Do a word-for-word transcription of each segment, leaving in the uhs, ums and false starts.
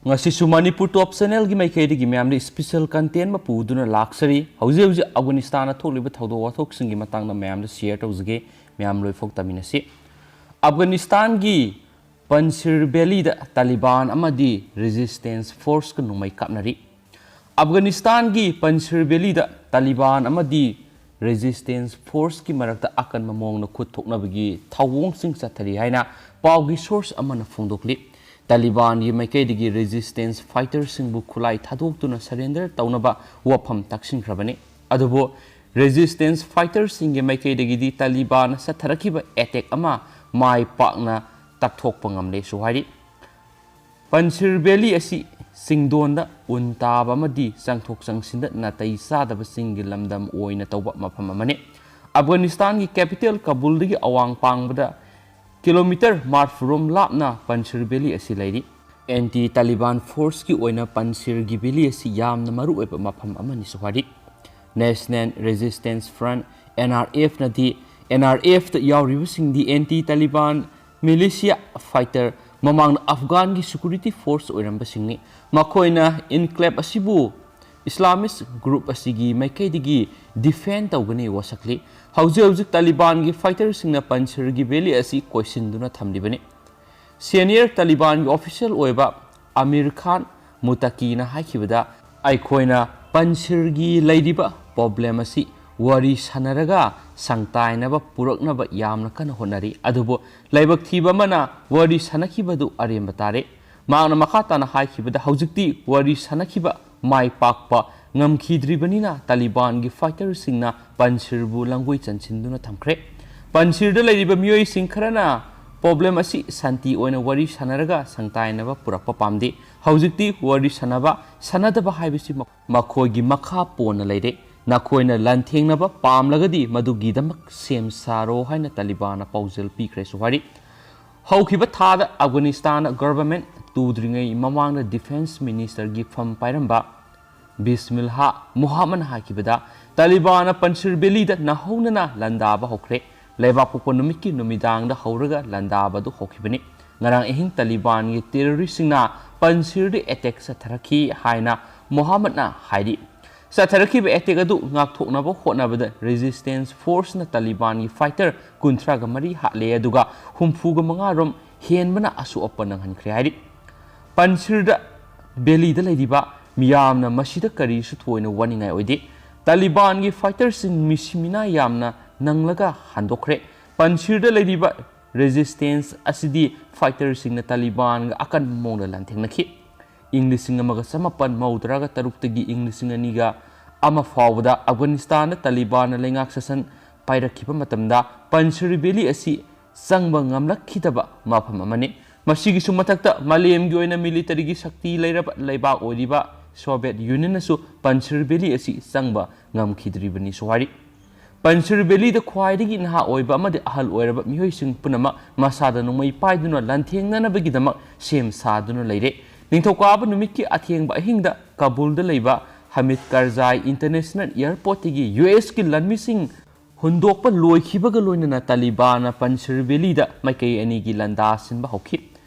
ꯉꯁꯤꯁꯨ ꯃꯅꯤꯄꯨꯔ ꯇꯣꯞ ꯆꯦꯅꯦꯜꯒꯤ ꯃꯥꯏꯀꯩꯗꯒꯤ ꯃꯌꯥꯝꯗ ꯏꯁꯄꯤꯁꯦꯜ ꯀꯟꯇꯦꯟ ꯑꯃ ꯄꯨꯗꯨꯅ ꯂꯥꯛꯆꯔꯤ꯫ ꯍꯧꯖꯤꯛ ꯍꯧꯖꯤꯛ ꯑꯐꯒꯥꯅꯤꯁꯇꯥꯟꯗ ꯊꯣꯛꯂꯤꯕ ꯊꯧꯗꯣꯛ ꯋꯥꯊꯣꯛꯁꯤꯡꯒꯤ ꯃꯇꯥꯡꯗ ꯃꯌꯥꯝꯗ ꯁꯤꯌꯔ ꯇꯧꯖꯒꯦ꯫ ꯃꯌꯥꯝ ꯂꯣꯏꯐꯥꯎ ꯇꯥꯃꯤꯟꯅꯁꯤ꯫ ꯑꯐꯒꯥꯅꯤꯁꯇꯥꯟꯒꯤ ꯄꯟꯁꯤꯔ ꯚꯦꯂꯤꯗ ꯇꯥꯂꯤꯕꯥꯟ ꯑꯃꯗꯤ ꯔꯦꯖꯤꯁꯇꯦꯟꯁ ꯐꯣꯔꯁꯀ ꯅꯣꯡꯃꯩ ꯀꯥꯞꯅꯔꯤ꯫ ꯑꯐꯒꯥꯅꯤꯁꯇꯥꯟꯒꯤ ꯄꯟꯁꯤꯔ ꯚꯦꯂꯤꯗ ꯇꯥꯂꯤꯕꯥꯟ ꯑꯃꯗꯤ ꯔꯦꯖꯤꯁꯇꯦꯟꯁ ꯐꯣꯔꯁꯀꯤ ꯃꯔꯛꯇ ꯑꯀꯟꯕ ꯃꯑꯣꯡꯗ ꯈꯨꯠ ꯊꯣꯛꯅꯕꯒꯤ ꯊꯧꯑꯣꯡꯁꯤꯡ ꯆꯠꯊꯔꯤ ꯍꯥꯏꯅ ꯄꯥꯎꯒꯤ ꯁꯣꯔꯁ ꯑꯃꯅ ꯐꯣꯡꯗꯣꯛꯂꯤ꯫ ꯇꯥꯂꯤꯕꯥꯟꯒꯤ ꯃꯥꯏꯀꯩꯗꯒꯤ ꯔꯦꯖꯤꯁꯇꯦꯟꯁ ꯐꯥꯏꯇꯔꯁꯤꯡꯕꯨ ꯈꯨꯠꯂꯥꯏ ꯊꯥꯗꯣꯛꯇꯨꯅ ꯁꯔꯦꯟꯗꯔ ꯇꯧꯅꯕ ꯋꯥꯐꯝ ꯇꯥꯛꯁꯤꯟꯈ꯭ꯔꯕꯅꯤ꯫ ꯑꯗꯨꯕꯨ ꯔꯦꯖꯤꯁꯇꯦꯟꯁ ꯐꯥꯏꯇꯔꯁꯤꯡꯒꯤ ꯃꯥꯏꯀꯩꯗꯒꯤꯗꯤ ꯇꯥꯂꯤꯕꯥꯟꯅ ꯆꯠꯊꯔꯛꯈꯤꯕ ꯑꯦꯇꯦꯛ ꯑꯃ ꯃꯥꯏ ꯄꯥꯛꯅ ꯇꯛꯊꯣꯛꯄ ꯉꯝꯂꯦꯁꯨ ꯍꯥꯏꯔꯤ꯫ ꯄꯟꯁꯤꯔ ꯚꯦꯂꯤ ꯑꯁꯤ ꯆꯤꯡꯗꯣꯟꯗ ꯎꯟ ꯇꯥꯕ ꯑꯃꯗꯤ ꯆꯪꯊꯣꯛ ꯆꯪꯁꯤꯟꯗ ꯅꯥꯇꯩ ꯆꯥꯗꯕꯁꯤꯡꯒꯤ ꯂꯝꯗꯝ ꯑꯣꯏꯅ ꯇꯧꯕ ꯃꯐꯝ ꯑꯃꯅꯤ꯫ ꯑꯐꯒꯥꯅꯤꯁꯇꯥꯟꯒꯤ ꯀꯦꯄꯤꯇꯦꯜ ꯀꯥꯕꯨꯜꯗꯒꯤ ꯑꯋꯥꯡ ꯄꯥꯡꯕꯗ ꯀꯤꯂꯣꯃꯤꯇꯔ ꯃꯔꯐꯨꯔꯣꯝ ꯂꯥꯞꯅ ꯄꯟꯁꯤꯔ ꯚꯦꯂꯤ ꯑꯁꯤ ꯂꯩꯔꯤ꯫ ꯑꯦꯟꯇꯤ ꯇꯥꯂꯤꯕꯥꯟ ꯐꯣꯔꯁꯀꯤ ꯑꯣꯏꯅ ꯄꯟꯁꯤꯔꯒꯤ ꯚꯦꯂꯤ ꯑꯁꯤ ꯌꯥꯝꯅ ꯃꯔꯨꯑꯣꯏꯕ ꯃꯐꯝ ꯑꯃꯅꯤꯁꯨ ꯍꯥꯏꯔꯤ꯫ ꯅꯦꯁꯅꯦꯜ ꯔꯦꯖꯤꯁꯇꯦꯟꯁ ꯐ꯭ꯔꯟꯠ, NRF ꯅꯗꯤ, NRF ꯇ ꯌꯥꯎꯔꯤꯕꯁꯤꯡꯗꯤ ꯑꯦꯟꯇꯤ ꯇꯥꯂꯤꯕꯥꯟ ꯃꯤꯂꯤꯁꯤꯌꯥ ꯐꯥꯏꯇꯔ, ꯃꯃꯥꯡꯗ ꯑꯐꯒꯥꯟꯒꯤ ꯁꯦꯀ꯭ꯌꯨꯔꯤꯇꯤ ꯐꯣꯔꯁ ꯑꯣꯏꯔꯝꯕꯁꯤꯡꯅꯤ꯫ ꯃꯈꯣꯏꯅ ꯏꯟꯀ꯭ꯂꯦꯕ ꯑꯁꯤꯕꯨ ꯏꯁꯂꯥꯃꯤꯁ ꯒ꯭ꯔꯨꯞ ꯑꯁꯤꯒꯤ ꯃꯥꯏꯀꯩꯗꯒꯤ ꯗꯤꯐꯦꯟ ꯇꯧꯒꯅꯤ ꯋꯥꯁꯛꯂꯤ꯫ ꯍꯧꯖꯤꯛ ꯍꯧꯖꯤꯛ ꯇꯥꯂꯤꯕꯥꯟꯒꯤ ꯐꯥꯏꯇꯔꯁꯤꯡꯅ ꯄꯟꯁꯤꯔꯒꯤ ꯚꯦꯂꯤ ꯑꯁꯤ ꯀꯣꯏꯁꯤꯟꯗꯨꯅ ꯊꯝꯂꯤꯕꯅꯤ꯫ ꯁꯦꯅꯤꯌꯔ ꯇꯥꯂꯤꯕꯥꯟꯒꯤ ꯑꯣꯐꯤꯁꯤꯌꯦꯜ ꯑꯣꯏꯕ ꯑꯃꯤꯔ ꯈꯥꯟ ꯃꯨꯇꯀꯤꯅ ꯍꯥꯏꯈꯤꯕꯗ, "ꯑꯩꯈꯣꯏꯅ ꯄꯟꯁꯤꯔꯒꯤ ꯂꯩꯔꯤꯕ ꯄ꯭ꯔꯣꯕ꯭ꯂꯦꯝ ꯑꯁꯤ ꯋꯥꯔꯤ ꯁꯥꯟꯅꯔꯒ ꯁꯪꯇꯥꯏꯅꯕ ꯄꯨꯔꯛꯅꯕ ꯌꯥꯝꯅ ꯀꯟꯅ ꯍꯣꯠꯅꯔꯤ, ꯑꯗꯨꯕꯨ ꯂꯥꯏꯕꯛ ꯊꯤꯕ ꯑꯃꯅ ꯋꯥꯔꯤ ꯁꯥꯟꯅꯈꯤꯕꯗꯨ ꯑꯔꯦꯝꯕ ꯇꯥꯔꯦ꯫" ꯃꯍꯥꯛꯅ ꯃꯈꯥ ꯇꯥꯅ ꯍꯥꯏꯈꯤꯕꯗ, ꯍꯧꯖꯤꯛꯇꯤ ꯋꯥꯔꯤ ꯁꯥꯟꯅꯈꯤꯕ ꯃꯥꯏ ꯄꯥꯛꯄ ꯉꯝꯈꯤꯗ꯭ꯔꯤꯕꯅꯤꯅ ꯇꯥꯂꯤꯕꯥꯟꯒꯤ ꯐꯥꯏꯇꯔꯁꯤꯡꯅ ꯄꯟꯁꯤꯔꯕꯨ ꯂꯝꯒꯣꯏ ꯆꯟꯁꯤꯟꯗꯨꯅ ꯊꯝꯈ꯭ꯔꯦ꯫ ꯄꯟꯁꯤꯔꯗ ꯂꯩꯔꯤꯕ ꯃꯤꯑꯣꯏꯁꯤꯡ ꯈꯔꯅ ꯄ꯭ꯔꯣꯕ꯭ꯂꯦꯝ ꯑꯁꯤ ꯁꯥꯟꯇꯤ ꯑꯣꯏꯅ ꯋꯥꯔꯤ ꯁꯥꯟꯅꯔꯒ ꯁꯪꯇꯥꯏꯅꯕ ꯄꯨꯔꯛꯄ ꯄꯥꯝꯗꯦ꯫ ꯍꯧꯖꯤꯛꯇꯤ ꯋꯥꯔꯤ ꯁꯥꯟꯅꯕ, ꯁꯥꯟꯅꯗꯕ ꯍꯥꯏꯕꯁꯤ ꯃ-, ꯃꯈꯣꯏꯒꯤ ꯃꯈꯥ ꯄꯣꯟꯅ ꯂꯩꯔꯦ꯫ ꯅꯈꯣꯏꯅ ꯂꯥꯟꯊꯦꯡꯅꯕ ꯄꯥꯝꯂꯒꯗꯤ ꯃꯗꯨꯒꯤꯗꯃꯛ ꯁꯦꯝ ꯁꯥꯔꯣ ꯍꯥꯏꯅ ꯇꯥꯂꯤꯕꯥꯟꯅ ꯄꯥꯎꯖꯦꯜ ꯄꯤꯈ꯭ꯔꯦꯁꯨ ꯍꯥꯏꯔꯤ꯫ ꯍꯧꯈꯤꯕ ꯊꯥꯗ ꯑꯐꯒꯥꯅꯤꯁꯇꯥꯟꯗ ꯒꯚꯔꯟꯃꯦꯟꯠ ꯇꯨꯗ꯭ꯔꯤꯉꯩ ꯃꯃꯥꯡꯗ ꯗꯤꯐꯦꯟꯁ ꯃꯤꯅꯤꯁꯇꯔꯒꯤ ꯐꯝ ꯄꯥꯏꯔꯝꯕ ꯕꯤꯁꯃꯤꯜꯍꯥ ꯃꯨꯍꯝꯃꯗꯅ ꯍꯥꯏꯈꯤꯕꯗ, ꯇꯥꯂꯤꯕꯥꯟꯅ ꯄꯟꯁꯤꯔ ꯚꯦꯂꯤꯗ ꯅꯧꯍꯧꯅꯅ ꯂꯥꯟꯗꯥꯕ ꯍꯧꯈ꯭ꯔꯦ꯫ ꯂꯩꯕꯥꯛꯄꯣꯛꯄ ꯅꯨꯃꯤꯠꯀꯤ ꯅꯨꯃꯤꯗꯥꯡꯗ ꯍꯧꯔꯒ ꯂꯥꯟꯗꯥꯕꯗꯨ ꯍꯧꯈꯤꯕꯅꯤ꯫ ꯉꯔꯥꯡ ꯑꯍꯤꯡ ꯇꯥꯂꯤꯕꯥꯟꯒꯤ ꯇꯦꯔꯣꯔꯤꯁꯁꯤꯡꯅ ꯄꯟꯁꯤꯔꯗ ꯑꯦꯇꯦꯛ ꯆꯠꯊꯔꯛꯈꯤ ꯍꯥꯏꯅ ꯃꯣꯍꯥꯃꯗꯅ ꯍꯥꯏꯔꯤ꯫ ꯆꯠꯊꯔꯛꯈꯤꯕ ꯑꯦꯇꯦꯛ ꯑꯗꯨ ꯉꯥꯛꯊꯣꯛꯅꯕ ꯍꯣꯠꯅꯕꯗ ꯔꯦꯖꯤꯁꯇꯦꯟꯁ ꯐꯣꯔꯁꯅ ꯇꯥꯂꯤꯕꯥꯟꯒꯤ ꯐꯥꯏꯇꯔ ꯀꯨꯟꯊ꯭ꯔꯥꯒ ꯃꯔꯤ ꯍꯥꯠꯂꯦ, ꯑꯗꯨꯒ ꯍꯨꯝꯐꯨꯒ ꯃꯉꯥ ꯔꯣꯝ ꯍꯦꯟꯕꯅ ꯑꯁꯣꯛ ꯑꯄꯟ ꯅꯪꯍꯟꯈ꯭ꯔꯦ ꯍꯥꯏꯔꯤ꯫ ꯄꯟꯁꯤꯔꯗ ꯚꯦꯂꯤꯗ ꯂꯩꯔꯤꯕ ꯃꯤꯌꯥꯝꯅ ꯃꯁꯤꯗ ꯀꯔꯤꯁꯨ ꯊꯣꯏꯅ ꯋꯥꯅꯤꯡꯉꯥꯏ ꯑꯣꯏꯗꯦ꯫ ꯇꯥꯂꯤꯕꯥꯟꯒꯤ ꯐꯥꯏꯇꯔꯁꯤꯡ ꯃꯤꯁꯤ ꯃꯤꯅꯥ ꯌꯥꯝꯅ ꯅꯪꯂꯒ ꯍꯟꯗꯣꯛꯈ꯭ꯔꯦ꯫ ꯄꯟꯁꯤꯔꯗ ꯂꯩꯔꯤꯕ ꯔꯦꯖꯤꯁꯇꯦꯟꯁ ꯑꯁꯤꯗꯤ ꯐꯥꯏꯇꯔꯁꯤꯡꯅ ꯇꯥꯂꯤꯕꯥꯟꯒ ꯑꯀꯟꯕ ꯃꯑꯣꯡꯗ ꯂꯥꯟꯊꯦꯡꯅꯈꯤ꯫ ꯏꯪ ꯂꯤꯁꯤꯡ ꯑꯃꯒ ꯆꯃꯥꯄꯟ ꯃꯧꯗ꯭ꯔꯥꯒ ꯇꯔꯨꯛꯇꯒꯤ ꯏꯪ ꯂꯤꯁꯤꯡ ꯑꯅꯤꯒ ꯑꯃ ꯐꯥꯎꯕꯗ ꯑꯐꯒꯥꯅꯤꯁꯇꯥꯟꯗ ꯇꯥꯂꯤꯕꯥꯟꯅ ꯂꯩꯉꯥꯛ ꯁꯥꯁꯟ ꯄꯥꯏꯔꯛꯈꯤꯕ ꯃꯇꯝꯗ ꯄꯟꯁꯤꯔ ꯚꯦꯂꯤ ꯑꯁꯤ ꯆꯪꯕ ꯉꯝꯂꯛꯈꯤꯗꯕ ꯃꯐꯝ ꯑꯃꯅꯤ꯫ ꯃꯁꯤꯒꯤꯁꯨ ꯃꯊꯛꯇ ꯃꯥꯂꯦꯝꯒꯤ ꯑꯣꯏꯅ ꯃꯤꯂꯤꯇꯔꯤꯒꯤ ꯁꯛꯇꯤ ꯂꯩꯔꯕ ꯂꯩꯕꯥꯛ ꯑꯣꯏꯔꯤꯕ ꯁꯣꯚꯤꯌꯦꯠ ꯌꯨꯅꯤꯌꯟꯅꯁꯨ ꯄꯟꯁꯤꯔ ꯚꯦꯂꯤ ꯑꯁꯤ ꯆꯪꯕ ꯉꯝꯈꯤꯗ꯭ꯔꯤꯕꯅꯤꯁꯨ ꯍꯥꯏꯔꯤ꯫ ꯄꯟꯁꯤꯔ ꯚꯦꯂꯤꯗ ꯈ꯭ꯋꯥꯏꯗꯒꯤ ꯅꯍꯥ ꯑꯣꯏꯕ ꯑꯃꯗꯤ ꯑꯍꯜ ꯑꯣꯏꯔꯕ ꯃꯤꯑꯣꯏꯁꯤꯡ ꯄꯨꯝꯅꯃꯛ ꯃꯁꯥꯗ ꯅꯣꯡꯃꯩ ꯄꯥꯏꯗꯨꯅ ꯂꯥꯟꯊꯦꯡꯅꯅꯕꯒꯤꯗꯃꯛ ꯁꯦꯝ ꯁꯥꯗꯨꯅ ꯂꯩꯔꯦ꯫ ꯅꯤꯡꯊꯧꯀꯥꯕ ꯅꯨꯃꯤꯠꯀꯤ ꯑꯊꯦꯡꯕ ꯑꯍꯤꯡꯗ ꯀꯥꯕꯨꯜꯗ ꯂꯩꯕ ꯍꯃꯤꯗ ꯀꯔꯖꯥꯏ ꯏꯟꯇꯔꯅꯦꯁꯅꯦꯜ ꯑꯦꯌꯔꯄꯣꯔꯠꯇꯒꯤ ꯌꯨ ꯑꯦꯁꯀꯤ ꯂꯥꯟꯃꯤꯁꯤꯡ ꯍꯨꯟꯗꯣꯛꯄ ꯂꯣꯏꯈꯤꯕꯒ ꯂꯣꯏꯅꯅ ꯇꯥꯂꯤꯕꯥꯟꯅ ꯄꯟꯁꯤꯔ ꯚꯦꯂꯤꯗ ꯃꯥꯏꯀꯩ ꯑꯅꯤꯒꯤ ꯂꯥꯟꯗꯥ ꯁꯤꯟꯕ ꯍꯧꯈꯤ꯫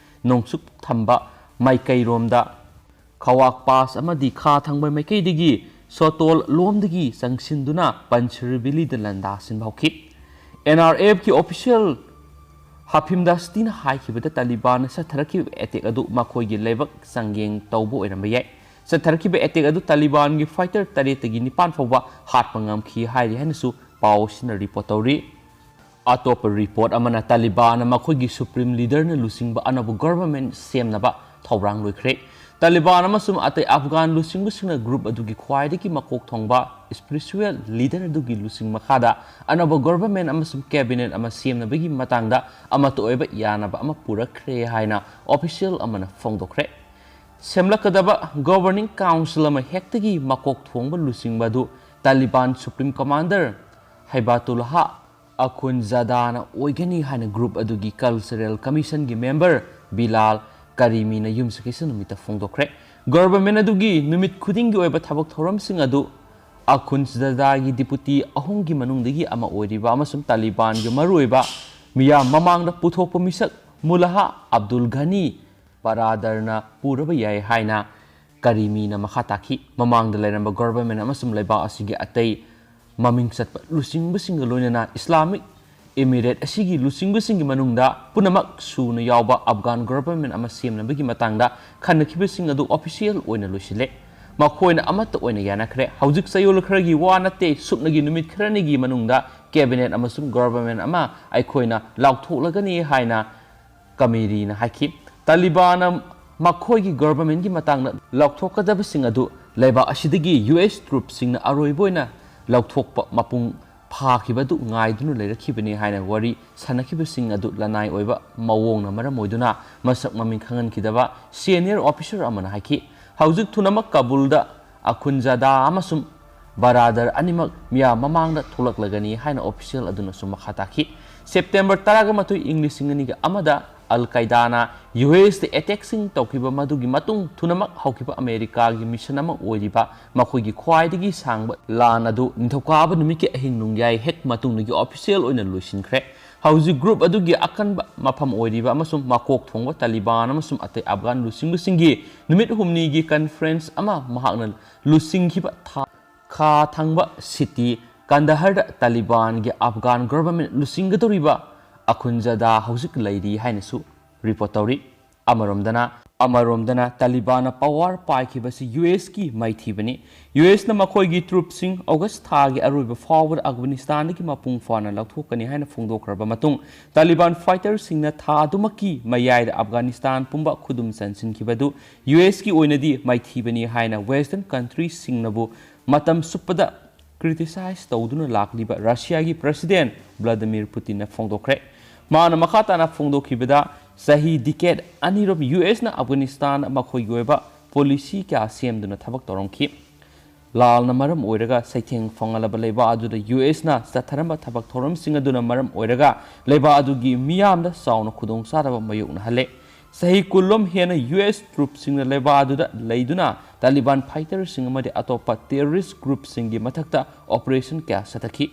ꯅꯣꯡꯆꯨꯞ ꯊꯪꯕ ꯃꯥꯏꯀꯩꯔꯣꯝꯗ ꯈꯋꯥꯛ ꯄꯥꯁ ꯑꯃꯗꯤ ꯈꯥ ꯊꯪꯕ ꯃꯥꯏꯀꯩꯗꯒꯤ ꯁꯣꯇꯣꯜ ꯂꯣꯝꯗꯒꯤ ꯆꯪꯁꯤꯟꯗꯨꯅ ꯄꯟꯁꯤꯔ ꯚꯦꯂꯤꯗ ꯂꯥꯟꯗꯥ ꯁꯤꯟꯕ ꯍꯧꯈꯤ꯫ ꯑꯦꯟ ꯑꯥꯔ ꯑꯦꯐꯀꯤ ꯑꯣꯐꯤꯁꯤꯌꯦꯜ ꯍꯐꯤꯝ ꯗꯁꯇꯤꯅ ꯍꯥꯏꯈꯤꯕꯗ ꯇꯥꯂꯤꯕꯥꯟꯅ ꯆꯠꯊꯔꯛꯈꯤꯕ ꯑꯦꯇꯦꯛ ꯑꯗꯨ ꯃꯈꯣꯏꯒꯤ ꯂꯥꯏꯕꯛ ꯆꯥꯡꯌꯦꯡ ꯇꯧꯕ ꯑꯣꯏꯔꯝꯕ ꯌꯥꯏ꯫ ꯆꯠꯊꯔꯛꯈꯤꯕ ꯑꯦꯇꯦꯛ ꯑꯗꯨ ꯇꯥꯂꯤꯕꯥꯟꯒꯤ ꯐꯥꯏꯇꯔ ꯇꯔꯦꯠꯇꯒꯤ ꯅꯤꯄꯥꯟ ꯐꯥꯎꯕ ꯍꯥꯠꯄ ꯉꯝꯈꯤ ꯍꯥꯏꯔꯤ ꯍꯥꯏꯅꯁꯨ ꯄꯥꯎ ꯑꯁꯤꯅ ꯔꯤꯄꯣꯔꯠ ꯇꯧꯔꯤ꯫ ꯑꯇꯣꯞꯄ ꯔꯤꯄꯣꯔꯠ ꯑꯃꯅ ꯇꯥꯂꯤꯕꯥꯟꯅ ꯃꯈꯣꯏꯒꯤ ꯁꯨꯄ꯭ꯔꯤꯝ ꯂꯤꯗꯔꯅ ꯂꯨꯆꯤꯡꯕ ꯑꯅꯧꯕ ꯒꯚꯔꯟꯃꯦꯟꯠ ꯁꯦꯝꯅꯕ ꯊꯧꯔꯥꯡ ꯂꯣꯏꯈ꯭ꯔꯦ꯫ ꯇꯥꯂꯤꯕꯥꯟ ꯑꯃꯁꯨꯡ ꯑꯇꯩ ꯑꯐꯒꯥꯟ ꯂꯨꯆꯤꯡꯕꯁꯤꯡꯅ ꯒ꯭ꯔꯨꯞ ꯑꯗꯨꯒꯤ ꯈ꯭ꯋꯥꯏꯗꯒꯤ ꯃꯀꯣꯛ ꯊꯣꯡꯕ ꯏꯁꯄꯤꯔꯤꯆꯨꯋꯦꯜ ꯂꯤꯗꯔ ꯑꯗꯨꯒꯤ ꯂꯨꯆꯤꯡ ꯃꯈꯥꯗ ꯑꯅꯧꯕ ꯒꯚꯔꯟꯃꯦꯟꯠ ꯑꯃꯁꯨꯡ ꯀꯦꯕꯤꯅꯦꯠ ꯑꯃ ꯁꯦꯝꯅꯕꯒꯤ ꯃꯇꯥꯡꯗ ꯑꯃꯠꯇ ꯑꯣꯏꯕ ꯌꯥꯅꯕ ꯑꯃ ꯄꯨꯔꯛꯈ꯭ꯔꯦ ꯍꯥꯏꯅ ꯑꯣꯐꯤꯁꯤꯌꯦꯜ ꯑꯃꯅ ꯐꯣꯡꯗꯣꯛꯈ꯭ꯔꯦ꯫ ꯁꯦꯝꯂꯛꯀꯗꯕ ꯒꯣꯚꯔꯅꯤꯡ ꯀꯥꯎꯟꯁꯤꯜ ꯑꯃ ꯍꯦꯛꯇꯒꯤ ꯃꯀꯣꯛ ꯊꯣꯡꯕ ꯂꯨꯆꯤꯡꯕ ꯑꯗꯨ ꯇꯥꯂꯤꯕꯥꯟ ꯁꯨꯄ꯭ꯔꯤꯝ ꯀꯃꯥꯟꯗꯔ ꯍꯩꯕꯥꯇꯨꯜꯂꯥꯍ ꯑꯈꯨꯟꯖꯥꯗꯥꯅ ꯑꯣꯏꯒꯅꯤ ꯍꯥꯏꯅ ꯒ꯭ꯔꯨꯞ ꯑꯗꯨꯒꯤ ꯀꯜꯆꯔꯦꯜ ꯀꯃꯤꯁꯟꯒꯤ ꯃꯦꯝꯕꯔ ꯕꯤꯂꯥꯜ ꯀꯔꯤꯃꯤꯅ ꯌꯨꯝꯁꯀꯩꯁ ꯅꯨꯃꯤꯠꯇ ꯐꯣꯡꯗꯣꯛꯈ꯭ꯔꯦ꯫ ꯒꯚꯔꯟꯃꯦꯟꯠ ꯑꯗꯨꯒꯤ ꯅꯨꯃꯤꯠ ꯈꯨꯗꯤꯡꯒꯤ ꯑꯣꯏꯕ ꯊꯕꯛ ꯊꯧꯔꯝꯁꯤꯡ ꯑꯗꯨ ꯑꯈꯨꯟꯖꯥꯗꯥꯒꯤ ꯗꯤꯄꯨꯇꯤ ꯑꯍꯨꯝꯒꯤ ꯃꯅꯨꯡꯗꯒꯤ ꯑꯃ ꯑꯣꯏꯔꯤꯕ ꯑꯃꯁꯨꯡ ꯇꯥꯂꯤꯕꯥꯟꯒꯤ ꯃꯔꯨꯑꯣꯏꯕ ꯃꯤꯌꯥꯝ ꯃꯃꯥꯡꯗ ꯄꯨꯊꯣꯛꯄ ꯃꯤꯁꯛ ꯃꯨꯂꯥꯍ ꯑꯕꯗꯨꯜ ꯘꯅꯤ ꯕꯔꯥꯗꯔꯅ ꯄꯨꯔꯕ ꯌꯥꯏ ꯍꯥꯏꯅ ꯀꯔꯤꯃꯤꯅ ꯃꯈꯥ ꯇꯥꯈꯤ꯫ ꯃꯃꯥꯡꯗ ꯂꯩꯔꯝꯕ ꯒꯣꯚꯔꯟꯃꯦꯟꯠ ꯑꯃꯁꯨꯡ ꯂꯩꯕꯥꯛ ꯑꯁꯤꯒꯤ ꯑꯇꯩ ꯃꯃꯤꯡ ꯆꯠꯄ ꯂꯨꯆꯤꯡꯕꯁꯤꯡꯒ ꯂꯣꯏꯅꯅ ꯏꯁꯂꯥꯃꯤꯛ ꯏꯃꯤꯔꯦꯠ ꯑꯁꯤꯒꯤ ꯂꯨꯆꯤꯡꯕꯁꯤꯡꯒꯤ ꯃꯅꯨꯡꯗ ꯄꯨꯝꯅꯃꯛ ꯁꯨꯅ ꯌꯥꯎꯕ ꯑꯐꯒꯥꯟ ꯒꯣꯚꯔꯟꯃꯦꯟꯠ ꯑꯃ ꯁꯦꯝꯅꯕꯒꯤ ꯃꯇꯥꯡꯗ ꯈꯟꯅꯈꯤꯕꯁꯤꯡ ꯑꯗꯨ ꯑꯣꯐꯤꯁꯤꯌꯦꯜ ꯑꯣꯏꯅ ꯂꯣꯏꯁꯤꯜꯂꯦ꯫ ꯃꯈꯣꯏꯅ ꯑꯃꯠꯇ ꯑꯣꯏꯅ ꯌꯥꯅꯈ꯭ꯔꯦ꯫ ꯍꯧꯖꯤꯛ ꯆꯌꯣꯜ ꯈꯔꯒꯤ ꯋꯥ ꯅꯠꯇꯦ, ꯁꯨꯞꯅꯒꯤ ꯅꯨꯃꯤꯠ ꯈꯔꯅꯤꯒꯤ ꯃꯅꯨꯡꯗ ꯀꯦꯕꯤꯅꯦꯠ ꯑꯃꯁꯨꯡ ꯒꯣꯚꯔꯟꯃꯦꯟꯠ ꯑꯃ ꯑꯩꯈꯣꯏꯅ ꯂꯥꯎꯊꯣꯛꯂꯒꯅꯤ ꯍꯥꯏꯅ ꯀꯃꯤꯔꯤꯅ ꯍꯥꯏꯈꯤ꯫ ꯇꯥꯂꯤꯕꯥꯟꯅ ꯃꯈꯣꯏꯒꯤ ꯒꯣꯚꯔꯟꯃꯦꯟꯠꯀꯤ ꯃꯇꯥꯡꯗ ꯂꯥꯎꯊꯣꯛꯀꯗꯕꯁꯤꯡ ꯑꯗꯨ ꯂꯩꯕꯥꯛ ꯑꯁꯤꯗꯒꯤ ꯌꯨ ꯑꯦꯁ ꯇ꯭ꯔꯨꯞꯁꯤꯡꯅ ꯑꯔꯣꯏꯕ ꯑꯣꯏꯅ ꯂꯧꯊꯣꯛꯄ ꯃꯄꯨꯡ ꯐꯥꯈꯤꯕꯗꯨ ꯉꯥꯏꯗꯨꯅ ꯂꯩꯔꯛꯈꯤꯕꯅꯤ ꯍꯥꯏꯅ ꯋꯥꯔꯤ ꯁꯥꯟꯅꯈꯤꯕꯁꯤꯡ ꯑꯗꯨ ꯂꯅꯥꯏ ꯑꯣꯏꯕ ꯃꯑꯣꯡꯅ ꯃꯔꯝ ꯑꯣꯏꯗꯨꯅ ꯃꯁꯛ ꯃꯃꯤꯡ ꯈꯪꯍꯟꯈꯤꯗꯕ ꯁꯦꯅꯤꯌꯔ ꯑꯣꯐꯤꯁꯔ ꯑꯃꯅ ꯍꯥꯏꯈꯤ꯫ ꯍꯧꯖꯤꯛ ꯊꯨꯅꯃꯛ ꯀꯥꯕꯨꯜꯗ ꯑꯈꯨꯟꯖꯥꯗꯥ ꯑꯃꯁꯨꯡ ꯕꯔꯥꯗꯔ ꯑꯅꯤꯃꯛ ꯃꯤꯌꯥꯝ ꯃꯃꯥꯡꯗ ꯊꯣꯛꯂꯛꯂꯒꯅꯤ ꯍꯥꯏꯅ ꯑꯣꯐꯤꯁꯤꯌꯦꯜ ꯑꯗꯨꯅꯁꯨ ꯃꯈꯥ ꯇꯥꯈꯤ꯫ ꯁꯦꯞꯇꯦꯝꯕꯔ ꯇꯔꯥꯃꯥꯊꯣꯏ, ꯏꯪ ꯂꯤꯁꯤꯡ ꯑꯅꯤꯒ ꯑꯃꯗ ꯑꯜ ꯀꯥꯏꯗꯥꯅ ꯌꯨ ꯑꯦꯁꯇ ꯑꯦꯇꯦꯛꯁꯤꯡ ꯇꯧꯈꯤꯕ ꯃꯗꯨꯒꯤ ꯃꯇꯨꯡ ꯊꯨꯅꯃꯛ ꯍꯧꯈꯤꯕ ꯑꯃꯦꯔꯤꯀꯥꯒꯤ ꯃꯤꯁꯟ ꯑꯃ ꯑꯣꯏꯔꯤꯕ ꯃꯈꯣꯏꯒꯤ ꯈ꯭ꯋꯥꯏꯗꯒꯤ ꯁꯥꯡꯕ ꯂꯥꯟ ꯑꯗꯨ ꯅꯤꯡꯊꯧꯀꯥꯕ ꯅꯨꯃꯤꯠꯀꯤ ꯑꯍꯤꯡ ꯅꯣꯡꯌꯥꯏ ꯍꯦꯛ ꯃꯇꯨꯡꯗꯒꯤ ꯑꯣꯐꯤꯁꯤꯌꯦꯜ ꯑꯣꯏꯅ ꯂꯣꯏꯁꯤꯟꯈ꯭ꯔꯦ꯫ ꯍꯧꯖꯤꯛ ꯒ꯭ꯔꯨꯞ ꯑꯗꯨꯒꯤ ꯑꯀꯟꯕ ꯃꯐꯝ ꯑꯣꯏꯔꯤꯕ ꯑꯃꯁꯨꯡ ꯃꯀꯣꯛ ꯊꯣꯡꯕ ꯇꯥꯂꯤꯕꯥꯟ ꯑꯃꯁꯨꯡ ꯑꯇꯩ ꯑꯐꯒꯥꯟ ꯂꯨꯆꯤꯡꯕꯁꯤꯡꯒꯤ ꯅꯨꯃꯤꯠ ꯍꯨꯝꯅꯤꯒꯤ ꯀꯟꯐꯔꯦꯟꯁ ꯑꯃ ꯃꯍꯥꯛꯅ ꯂꯨꯆꯤꯡꯈꯤꯕ ꯊꯥ ꯈꯥ ꯊꯪꯕ ꯁꯤꯇꯤ ꯀꯟꯗꯍꯔꯗ ꯇꯥꯂꯤꯕꯥꯟꯒꯤ ꯑꯐꯒꯥꯟ ꯒꯣꯚꯔꯟꯃꯦꯟꯠ ꯂꯨꯆꯤꯡꯒꯗꯧꯔꯤꯕ ꯑꯈꯨꯟꯖꯥꯗꯥ ꯍꯧꯖꯤꯛ ꯂꯩꯔꯤ ꯍꯥꯏꯅꯁꯨ ꯔꯤꯄꯣꯔꯠ ꯇꯧꯔꯤ꯫ ꯑꯃꯔꯣꯝꯗꯅ, ꯑꯃꯔꯣꯝꯗꯅ ꯇꯥꯂꯤꯕꯥꯟꯅ ꯄꯋꯥꯔ ꯄꯥꯏꯈꯤꯕꯁꯤ ꯌꯨ ꯑꯦꯁꯀꯤ ꯃꯥꯏꯊꯤꯕꯅꯤ꯫ ꯌꯨ ꯑꯦꯁꯅ ꯃꯈꯣꯏꯒꯤ ꯇ꯭ꯔꯨꯞꯁꯤꯡ ꯑꯣꯒꯁ ꯊꯥꯒꯤ ꯑꯔꯣꯏꯕ ꯐꯥꯎꯕꯗ ꯑꯐꯒꯥꯅꯤꯁꯇꯥꯟꯗꯒꯤ ꯃꯄꯨꯡ ꯐꯥꯅ ꯂꯧꯊꯣꯛꯀꯅꯤ ꯍꯥꯏꯅ ꯐꯣꯡꯗꯣꯛꯈ꯭ꯔꯕ ꯃꯇꯨꯡ, ꯇꯥꯂꯤꯕꯥꯟ ꯐꯥꯏꯇꯔꯁꯤꯡꯅ ꯊꯥ ꯑꯗꯨꯃꯛꯀꯤ ꯃꯌꯥꯏꯗ ꯑꯐꯒꯥꯅꯤꯁꯇꯥꯟ ꯄꯨꯝꯕ ꯈꯨꯗꯨꯝ ꯆꯟꯁꯤꯟꯈꯤꯕꯗꯨ ꯌꯨ ꯑꯦꯁꯀꯤ ꯑꯣꯏꯅꯗꯤ ꯃꯥꯏꯊꯤꯕꯅꯤ ꯍꯥꯏꯅ ꯋꯦꯁꯇꯔꯟ ꯀꯟꯇ꯭ꯔꯤꯁꯤꯡꯅꯕꯨ ꯃꯇꯝ ꯆꯨꯞꯄꯗ ꯀ꯭ꯔꯤꯇꯤꯁꯥꯏꯖ ꯇꯧꯗꯨꯅ ꯂꯥꯛꯂꯤꯕ ꯔꯁꯤꯌꯥꯒꯤ ꯄ꯭ꯔꯁꯤꯗꯦꯟꯠ ꯚ꯭ꯂꯥꯗꯤꯃꯤꯔ ꯄꯨꯇꯤꯟꯅ ꯐꯣꯡꯗꯣꯛꯈ꯭ꯔꯦ꯫ ꯃꯥꯅ ꯃꯈꯥ ꯇꯥꯅ ꯐꯣꯡꯗꯣꯛꯈꯤꯕꯗ, ꯆꯍꯤ ꯗꯤꯀꯦꯠ ꯑꯅꯤꯔꯣꯝ ꯌꯨ ꯑꯦꯁꯅ ꯑꯐꯒꯥꯅꯤꯁꯇꯥꯟꯗ ꯃꯈꯣꯏꯒꯤ ꯑꯣꯏꯕ ꯄꯣꯂꯤꯁꯤ ꯀꯌꯥ ꯁꯦꯝꯗꯨꯅ ꯊꯕꯛ ꯇꯧꯔꯝꯈꯤ꯫ ꯂꯥꯜꯅ ꯃꯔꯝ ꯑꯣꯏꯔꯒ ꯆꯩꯊꯦꯡ ꯐꯪꯍꯜꯂꯕ ꯂꯩꯕꯥꯛ ꯑꯗꯨꯗ ꯌꯨ ꯑꯦꯁꯅ ꯆꯠꯊꯔꯝꯕ ꯊꯕꯛ ꯊꯧꯔꯝꯁꯤꯡ ꯑꯗꯨꯅ ꯃꯔꯝ ꯑꯣꯏꯔꯒ ꯂꯩꯕꯥꯛ ꯑꯗꯨꯒꯤ ꯃꯤꯌꯥꯝꯗ ꯆꯥꯎꯅ ꯈꯨꯗꯣꯡꯆꯥꯗꯕ ꯃꯥꯌꯣꯛꯅꯍꯜꯂꯦ꯫ ꯆꯍꯤ ꯀꯨꯟꯂꯣꯝ ꯍꯦꯟꯅ ꯌꯨ ꯑꯦꯁ ꯇ꯭ꯔꯨꯞꯁꯤꯡꯅ ꯂꯩꯕꯥꯛ ꯑꯗꯨꯗ ꯂꯩꯗꯨꯅ ꯇꯥꯂꯤꯕꯥꯟ ꯐꯥꯏꯇꯔꯁꯤꯡ ꯑꯃꯗꯤ ꯑꯇꯣꯞꯄ ꯇꯦꯔꯣꯔꯤꯁ ꯒ꯭ꯔꯨꯞꯁꯤꯡꯒꯤ ꯃꯊꯛꯇ ꯑꯣꯄꯔꯦꯁꯟ ꯀꯌꯥ ꯆꯠꯊꯈꯤ꯫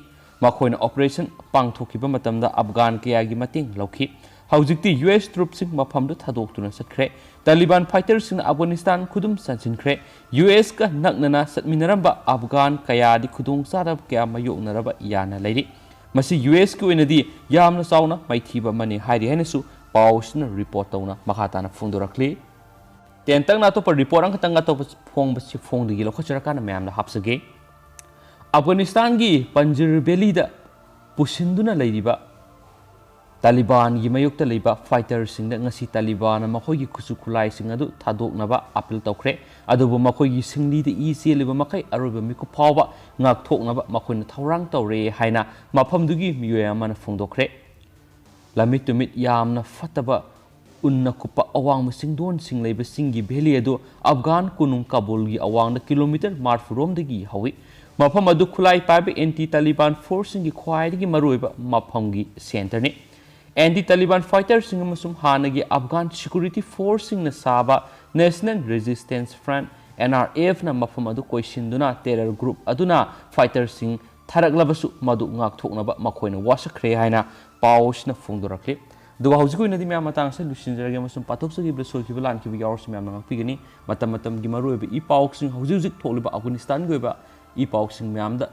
ꯃꯈꯣꯏꯅ ꯑꯣꯄꯔꯦꯁꯟ ꯄꯥꯡꯊꯣꯛꯈꯤꯕ ꯃꯇꯝꯗ ꯑꯐꯒꯥꯟ ꯀꯌꯥꯒꯤ ꯃꯇꯦꯡ ꯂꯧꯈꯤ꯫ ꯍꯧꯖꯤꯛꯇꯤ ꯌꯨ ꯑꯦꯁ ꯇ꯭ꯔꯨꯞꯁꯤꯡ ꯃꯐꯝꯗꯨ ꯊꯥꯗꯣꯛꯇꯨꯅ ꯆꯠꯈ꯭ꯔꯦ꯫ ꯇꯥꯂꯤꯕꯥꯟ ꯐꯥꯏꯇꯔꯁꯤꯡꯅ ꯑꯐꯒꯥꯅꯤꯁꯇꯥꯟ ꯈꯨꯗꯨꯝ ꯆꯟꯁꯤꯟꯈ꯭ꯔꯦ꯫ ꯌꯨ ꯑꯦꯁꯀ ꯅꯛꯅꯅ ꯆꯠꯃꯤꯟꯅꯔꯝꯕ ꯑꯐꯒꯥꯟ ꯀꯌꯥꯗꯤ ꯈꯨꯗꯣꯡꯆꯥꯗꯕ ꯀꯌꯥ ꯃꯥꯌꯣꯛꯅꯔꯕ ꯌꯥꯅ ꯂꯩꯔꯤ꯫ ꯃꯁꯤ ꯌꯨ ꯑꯦꯁꯀꯤ ꯑꯣꯏꯅꯗꯤ ꯌꯥꯝꯅ ꯆꯥꯎꯅ ꯃꯥꯏꯊꯤꯕ ꯑꯃꯅꯤ ꯍꯥꯏꯔꯤ ꯍꯥꯏꯅꯁꯨ ꯄꯥꯎꯁꯤꯅ ꯔꯤꯄꯣꯔꯠ ꯇꯧꯅ ꯃꯈꯥ ꯇꯥꯅ ꯐꯣꯡꯗꯣꯔꯛꯂꯤ꯫ ꯇꯦꯟꯇꯛꯅ ꯑꯇꯣꯞꯄ ꯔꯤꯄꯣꯔꯠ ꯑꯃꯈꯛꯇꯪ ꯑꯇꯣꯞꯄ ꯐꯣꯡꯕꯁꯤ ꯐꯣꯡꯗꯒꯤ ꯂꯧꯈꯠꯆꯔꯀꯥꯟꯗ ꯃꯌꯥꯝꯗ ꯍꯥꯞꯆꯒꯦ꯫ ꯑꯐꯒꯥꯅꯤꯁꯇꯥꯟꯒꯤ ꯄꯟꯖꯤꯔ ꯚꯦꯂꯤꯗ ꯄꯨꯁꯤꯟꯗꯨꯅ ꯂꯩꯔꯤꯕ ꯇꯥꯂꯤꯕꯥꯟꯒꯤ ꯃꯥꯌꯣꯛꯇ ꯂꯩꯕ ꯐꯥꯏꯇꯔꯁꯤꯡꯗ ꯉꯁꯤ ꯇꯥꯂꯤꯕꯥꯟꯅ ꯃꯈꯣꯏꯒꯤ ꯈꯨꯠꯁꯨ ꯈꯨꯠꯂꯥꯏꯁꯤꯡ ꯑꯗꯨ ꯊꯥꯗꯣꯛꯅꯕ ꯑꯄꯤꯜ ꯇꯧꯈ꯭ꯔꯦ꯫ ꯑꯗꯨꯕꯨ ꯃꯈꯣꯏꯒꯤ ꯁꯤꯡꯂꯤꯗ ꯏ ꯆꯦꯜꯂꯤꯕ ꯃꯈꯩ ꯑꯔꯣꯏꯕ ꯃꯤꯀꯨꯞ ꯐꯥꯎꯕ ꯉꯥꯛꯊꯣꯛꯅꯕ ꯃꯈꯣꯏꯅ ꯊꯧꯔꯥꯡ ꯇꯧꯔꯦ ꯍꯥꯏꯅ ꯃꯐꯝꯗꯨꯒꯤ ꯃꯤꯑꯣꯏ ꯑꯃꯅ ꯐꯣꯡꯗꯣꯛꯈ꯭ꯔꯦ꯫ ꯂꯝꯃꯤꯠ ꯇꯨꯃꯤꯠ ꯌꯥꯝꯅ ꯐꯠꯇꯕ ꯎꯟꯅ ꯀꯨꯞꯄ ꯑꯋꯥꯡꯕ ꯆꯤꯡꯗꯣꯟꯁꯤꯡ ꯂꯩꯕ ꯆꯤꯡꯒꯤ ꯚꯦꯂꯤ ꯑꯗꯨ ꯑꯐꯒꯥꯟ ꯀꯣꯅꯨꯡ ꯀꯥꯕꯨꯜꯒꯤ ꯑꯋꯥꯡꯗ ꯀꯤꯂꯣꯃꯤꯇꯔ ꯃꯔꯤꯐꯨ ꯔꯣꯝꯗꯒꯤ ꯍꯧꯏ꯫ ꯃꯐꯝ ꯑꯗꯨ ꯈꯨꯠꯂꯥꯏ ꯄꯥꯏꯕ ꯑꯦꯟꯇꯤ ꯇꯥꯂꯤꯕꯥꯟ ꯐꯣꯔꯁꯁꯤꯡꯒꯤ ꯈ꯭ꯋꯥꯏꯗꯒꯤ ꯃꯔꯨꯑꯣꯏꯕ ꯃꯐꯝꯒꯤ ꯁꯦꯟꯇꯔꯅꯤ꯫ ꯑꯦꯟꯇꯤ ꯇꯥꯂꯤꯕꯥꯟ ꯐꯥꯏꯇꯔꯁꯤꯡ ꯑꯃꯁꯨꯡ ꯍꯥꯟꯅꯒꯤ ꯑꯐꯒꯥꯟ ꯁꯦꯀ꯭ꯌꯨꯔꯤꯇꯤ ꯐꯣꯔꯁꯁꯤꯡꯅ ꯁꯥꯕ national resistance front, N R ꯑꯦꯐꯅ ꯃꯐꯝ ꯑꯗꯨ ꯀꯣꯏꯁꯤꯟꯗꯨꯅ ꯇꯦꯔꯔ ꯒ꯭ꯔꯨꯞ ꯑꯗꯨꯅ ꯐꯥꯏꯇꯔꯁꯤꯡ ꯊꯥꯔꯛꯂꯕꯁꯨ ꯃꯗꯨ ꯉꯥꯛꯊꯣꯛꯅꯕ ꯃꯈꯣꯏꯅ ꯋꯥꯁꯛꯈ꯭ꯔꯦ ꯍꯥꯏꯅ ꯄꯥꯎꯁꯤꯅ ꯐꯣꯡꯗꯣꯔꯛꯂꯤ꯫ ꯑꯗꯨꯒ ꯍꯧꯖꯤꯛꯀꯤ ꯑꯣꯏꯅꯗꯤ ꯃꯌꯥꯝ ꯃꯇꯥꯡ ꯑꯁꯤꯗ ꯂꯣꯏꯁꯤꯟꯖꯔꯒꯦ ꯑꯃꯁꯨꯡ ꯄꯥꯊꯣꯛꯆꯈꯤꯕꯗ ꯁꯣꯏꯈꯤꯕ ꯂꯥꯟꯈꯤꯕ ꯌꯥꯎꯔꯁꯨ ꯃꯌꯥꯝꯅ ꯉꯥꯛꯄꯤꯒꯅꯤ꯫ ꯃꯇꯝ ꯃꯇꯝꯒꯤ ꯃꯔꯨꯑꯣꯏꯕ ꯏ ꯄꯥꯎꯁꯤꯡ, ꯍꯧꯖꯤꯛ ꯍꯧꯖꯤꯛ ꯊꯣꯛꯂꯤꯕ ꯑꯐꯒꯥꯅꯤꯁꯇꯥꯟꯒꯤ ꯑꯣꯏꯕ ꯏ ꯄꯥꯎꯁꯤꯡ ꯃꯌꯥꯝꯗ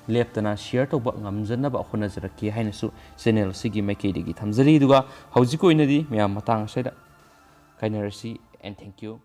ꯂꯦꯞꯇꯅ ꯁꯤꯌꯔ ꯇꯧꯕ ꯉꯝꯖꯅꯕ ꯍꯣꯠꯅꯖꯔꯛꯀꯦ ꯍꯥꯏꯅꯁꯨ ꯆꯦꯅꯦꯜ ꯑꯁꯤꯒꯤ ꯃꯥꯏꯀꯩꯗꯒꯤ ꯊꯝꯖꯔꯤ꯫ ꯑꯗꯨꯒ ꯍꯧꯖꯤꯛꯀꯤ ꯑꯣꯏꯅꯗꯤ ꯃꯌꯥꯝ ꯃꯇꯥꯡ ꯑꯁꯤꯗ ꯀꯥꯏꯅꯔꯁꯤ, and thank you꯫